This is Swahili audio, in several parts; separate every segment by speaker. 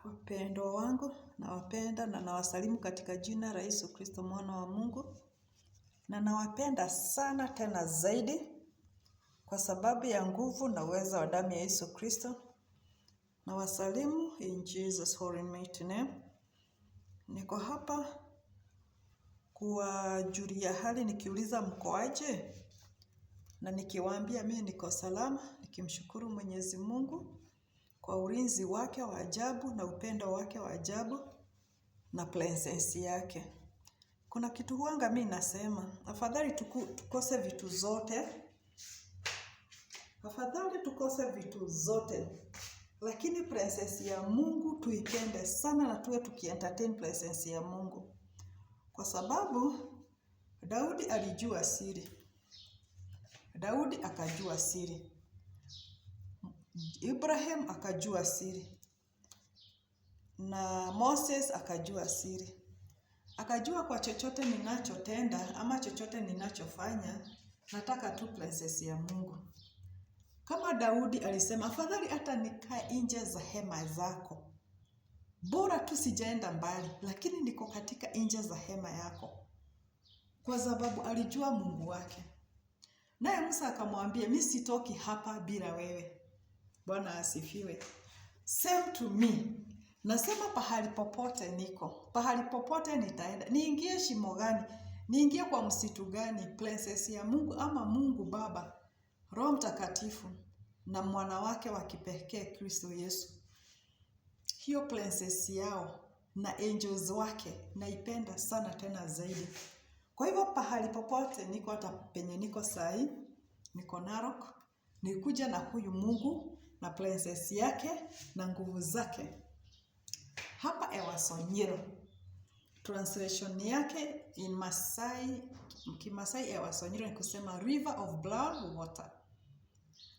Speaker 1: Wapendwa wangu, nawapenda na nawasalimu katika jina la Yesu Kristo mwana wa Mungu. Na nawapenda sana tena zaidi kwa sababu ya nguvu na uwezo wa damu ya Yesu Kristo. Nawasalimu in Jesus holy mighty name. Niko hapa kuwajulia hali nikiuliza mko aje, na nikiwaambia mimi niko salama, nikimshukuru Mwenyezi Mungu kwa ulinzi wake wa ajabu na upendo wake wa ajabu na presence yake. Kuna kitu huanga mi nasema, afadhali tukose vitu zote, afadhali tukose vitu zote, lakini presence ya Mungu tuipende sana na tuwe tukientertain presence ya Mungu, kwa sababu Daudi alijua siri. Daudi akajua siri, Ibrahim akajua siri, na Moses akajua siri. Akajua kwa chochote ninachotenda ama chochote ninachofanya, nataka tu presence ya Mungu. Kama Daudi alisema, afadhali hata nikae nje za hema zako, bora tu sijaenda mbali, lakini niko katika nje za hema yako, kwa sababu alijua Mungu wake. Naye Musa akamwambia, mi sitoki hapa bila wewe. Bwana asifiwe. Same to me. Nasema pahali popote niko, pahali popote nitaenda, niingie shimo gani, niingie kwa msitu gani, presence ya Mungu ama Mungu Baba, Roho Mtakatifu na mwana wake wa kipekee Kristo Yesu, hiyo presence yao na angels wake naipenda sana tena zaidi. Kwa hivyo pahali popote niko, hata penye niko sahi, niko Narok, nikuja na huyu Mungu na presence yake na nguvu zake. Hapa Ewasonyiro, translation yake in Masai, Kimasai Ewasonyiro ni kusema river of blood water,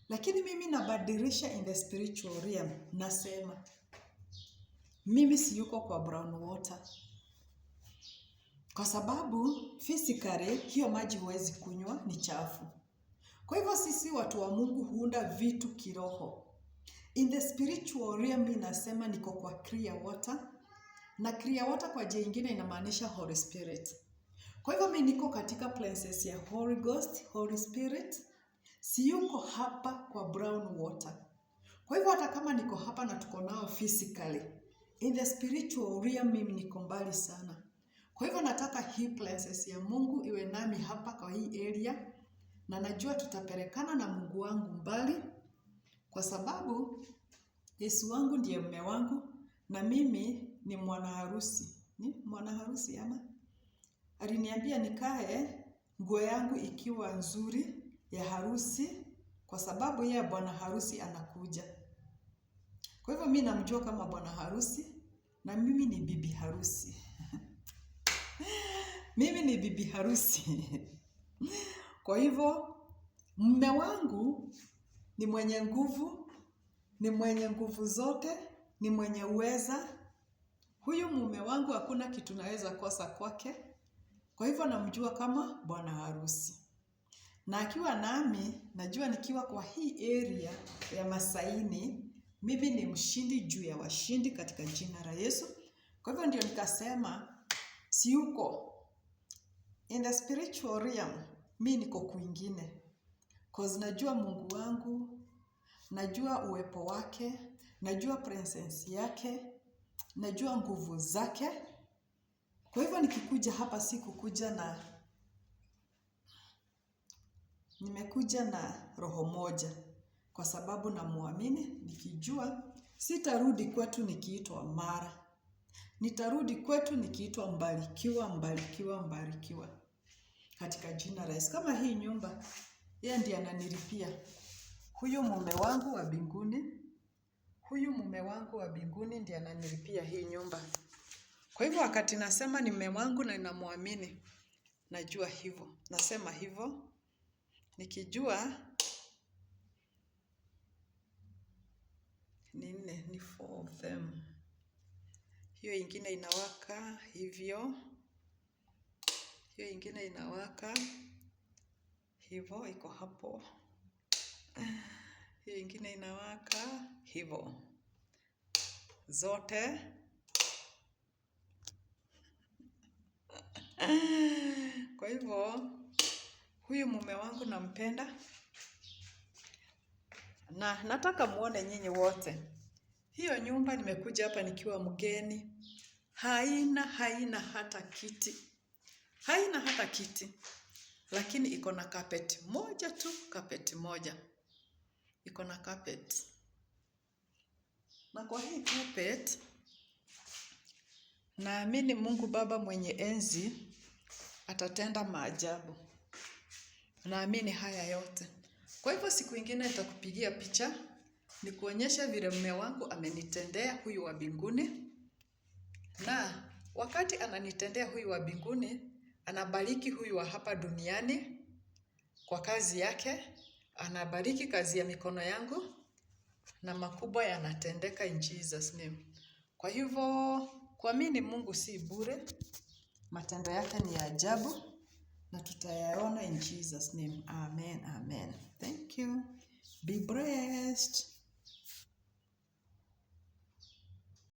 Speaker 1: lakini mimi nabadilisha in the spiritual realm, nasema mimi siyuko kwa brown water kwa sababu physically hiyo maji huwezi kunywa, ni chafu. Kwa hivyo sisi watu wa Mungu huunda vitu kiroho. In the spiritual realm, mimi nasema niko kwa clear water, na clear water kwa jina ingine inamaanisha Holy Spirit. Kwa hivyo mimi niko katika presence ya Holy Ghost, Holy Spirit, siyuko hapa kwa brown water. Kwa hivyo hata kama niko hapa na tuko nao physically, in the spiritual realm mimi niko mbali sana. Kwa hivyo nataka hii presence ya Mungu iwe nami hapa kwa hii area, na najua tutapelekana na Mungu wangu mbali, kwa sababu Yesu wangu ndiye mume wangu na mimi ni mwana harusi. Ni mwana harusi ama? Aliniambia nikae nguo yangu ikiwa nzuri ya harusi, kwa sababu yeye bwana harusi anakuja. Kwa hivyo mimi namjua kama bwana harusi na mimi ni bibi harusi. Mimi ni bibi harusi. Kwa hivyo mume wangu ni mwenye nguvu, ni mwenye nguvu zote, ni mwenye uweza. Huyu mume wangu hakuna kitu naweza kosa kwake. Kwa hivyo namjua kama bwana harusi. Na akiwa nami, najua nikiwa kwa hii area ya Masaini, mimi ni mshindi juu ya washindi katika jina la Yesu. Kwa hivyo ndio nikasema siyuko in the spiritual realm, mi niko kwingine. Cause najua Mungu wangu, najua uwepo wake, najua presence yake, najua nguvu zake. Kwa hivyo nikikuja hapa sikukuja na nimekuja na roho moja, kwa sababu namuamini nikijua sitarudi kwetu nikiitwa Mara. Nitarudi kwetu nikiitwa mbarikiwa, mbarikiwa, mbarikiwa katika jina la Yesu. Kama hii nyumba, yeye ndiye ananilipia. Huyu mume wangu wa mbinguni, huyu mume wangu wa mbinguni ndiye ananilipia hii nyumba. Kwa hivyo wakati nasema ni mume wangu na ninamwamini, najua hivyo, nasema hivyo nikijua ni nne, ni four of them. Hiyo ingine inawaka hivyo, hiyo ingine inawaka hivyo, iko hapo. Hiyo ingine inawaka hivyo. zote. Kwa hivyo huyu mume wangu nampenda na nataka muone nyinyi wote. Hiyo nyumba nimekuja hapa nikiwa mgeni, haina hata kiti, haina hata kiti, lakini iko na carpet moja tu, carpet moja iko na carpet, na kwa hii carpet naamini Mungu Baba mwenye enzi atatenda maajabu. Naamini haya yote. Kwa hivyo siku ingine nitakupigia picha nikuonyeshe vile mume wangu amenitendea huyu wa mbinguni, na wakati ananitendea huyu wa mbinguni, anabariki huyu wa hapa duniani kwa kazi yake, anabariki kazi ya mikono yangu na makubwa yanatendeka in Jesus name. Kwa hivyo kuamini Mungu si bure, matendo yake ni ya ajabu na tutayaona in Jesus name. Amen, amen. Thank you. Be blessed.